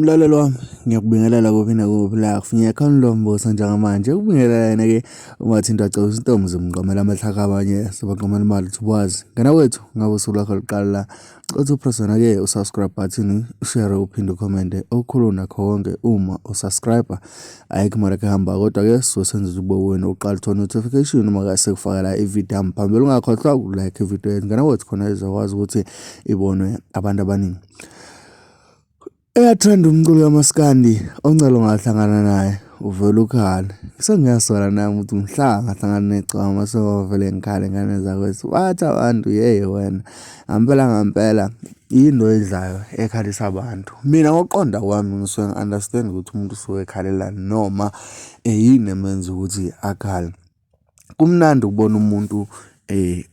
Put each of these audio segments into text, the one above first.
Mlaleli wami, ngiyakubingelela kuphi nakuphi la kufinyeka khona lo mbuso njengamanje. Ukubingelela yena-ke ungathintwa cebo intombi zimqomela amahlaka abanye sebaqomela imali uthi wazi. Ngena kwethu ngabe usuku lwakho luqala la. Uthi upress wena-ke usubscribe button, ushare uphinde ucommente okukhulu nakho konke uma usubscribe. Ayikho imali yakho ehamba kodwa-ke sisuke senza ukuthi kube wena uqala uthola notification uma kase kufakela ividiyo yami phambili. Ungakhohlwa ukulike ividiyo yethu ngena kwethu khona izokwazi ukuthi ibonwe abantu abaningi. Uyathanda umculo kamaskandi oncela ungahlangana naye uvele ukhale. Sengiyasola nami ukuthi mhla ngahlangana negcwama sovele ngikhale ngane zakwethu. Bathi abantu yeyi wena ngampela ngampela yini oyidlayo ekhalisa abantu. Mina ngokuqonda kwami ngisuke ngi-understand ukuthi umuntu usuke ekhalelani noma yini emenza ukuthi akhale. Kumnandi ukubona umuntu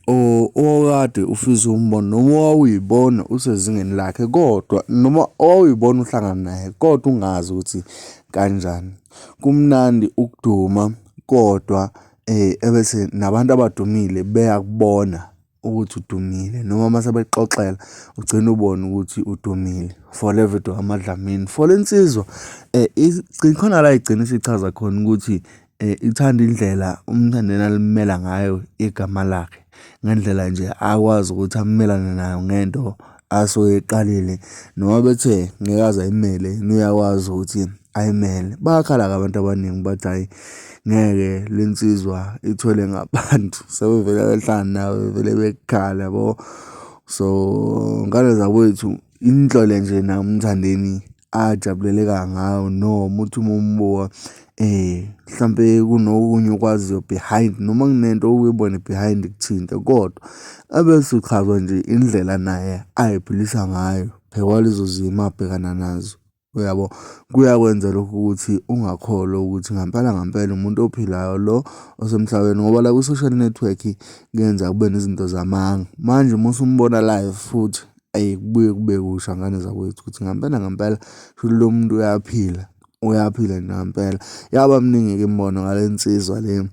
owawukade ufisa ukumbona noma owawuyibona usezingeni lakhe kodwa noma owawuyibona uhlangana naye kodwa ungazi ukuthi kanjani. Kumnandi ukuduma kodwa ebese nabantu abadumile beyakubona. Ukuthi udumile noma uma sebekuxoxela ugcine ubone ukuthi udumile for le video kaMaDlamini. For le nsizwa khona la igcina isichaza khona ukuthi ithanda indlela uMthandeni alimela ngayo igama lakhe ngendlela nje akwazi ukuthi amelane nayo ngento asuke eyiqalile noma bethe ngeke aze ayimele yena uyakwazi ukuthi ayimele. Bayakhala-ke abantu abaningi bathi hhayi ngeke le nsizwa ithwele ngabantu sebevele behlangana nayo bevele bekhala yabo. So ngane zakwethu inhlole nje naye uMthandeni ajabuleleka ngayo noma uthi uma umbuka mhlampe kunokunye okwaziyo behind noma kunento oyibone behind kuthinte kodwa ebese uchazwa nje indlela naye ay'philisa ngayo phezu kwalezo zimo abhekana nazo. Uyabo? Kuyakwenza lokho ukuthi ungakholwa ukuthi ngampela ngampela umuntu ophilayo lo osemhlabeni ngoba la kwi-social network kuyenza kube nezinto zamanga. Manje uma usumbona live futhi eyi kubuye kube kusha ngane zakwethu ukuthi ngampela ngampela shuthi lo muntu uyaphila, uyaphila nje ngampela. Yaba miningi-ke imibono ngale nsizwa le.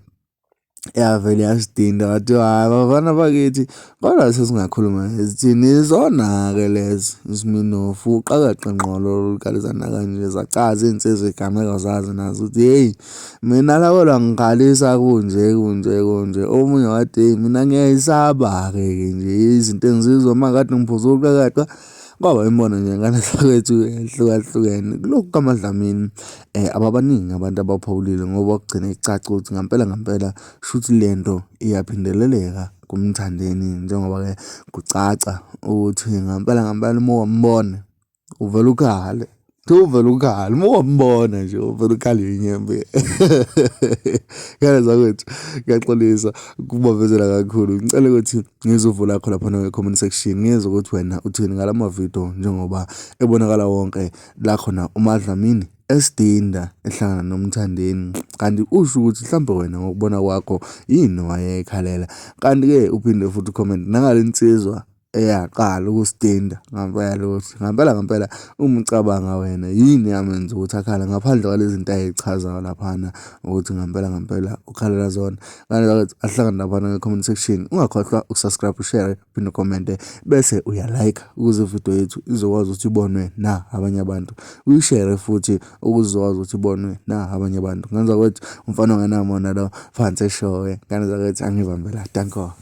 Yavele yasidinda kwathiwa hhayi bafana bakithi kodwa sesingakhuluma sithini izona-ke lezi isiminofu uqakaqe ngqo olukhalisana kanje zachaza iy'nsizwa iy'gameko zazo nazo ukuthi hheyi mina la kodwa ngikhalisa kunje kunje kunje. Omunye wathi hheyi mina ngiyayisaba-ke nje izinto engizizwa uma kade ngiphuze uqakaqe. Kwaba imibono nje ngane zakwethu ehlukahlukene. Kulokhu kaMaDlamini ababaningi abantu abaphawulile ngoba kugcine kucaca ukuthi ngampela ngampela shuthi le nto iyaphindeleleka kuMthandeni njengoba-ke kucaca ukuthi ngampela ngampela uma wambona uvele ukhale. Kuthiwa uvele ukhale uma wambona nje uvele ukhale inyembe. Ngane zakwethu ngiyaxolisa ukubavezela kakhulu. Ngicela ukuthi ngizwe uvo lakho laphana kwi-comment section ngizwe ukuthi wena uthini ngala mavidiyo njengoba ebonakala wonke la khona uMaDlamini esidinda ehlangana noMthandeni kanti usho ukuthi mhlawumbe wena ngokubona kwakho yini wayekhalela kanti-ke uphinde futhi ucomment nangale nsizwa eyaqala ukusidinda ngampela ukuthi ngampela ngampela uma ucabanga wena yini eyamenza ukuthi akhale ngaphandle kwalezi zinto ayichazayo laphana ukuthi ngampela ngampela ukhalela zona. Kanti ahlangane laphana kwi-comment section ungakhohlwa ukusubscribe ushare uphinde ucommente bese uyalike ukuze ividiyo yethu izokwazi ukuthi ibonwe na abanye abantu uyishere futhi ukuze izokwazi ukuthi ibonwe na abanye abantu ngenza kwethu umfana ongenamona lo phansi eshowe ngane zakwethu angibambela danko.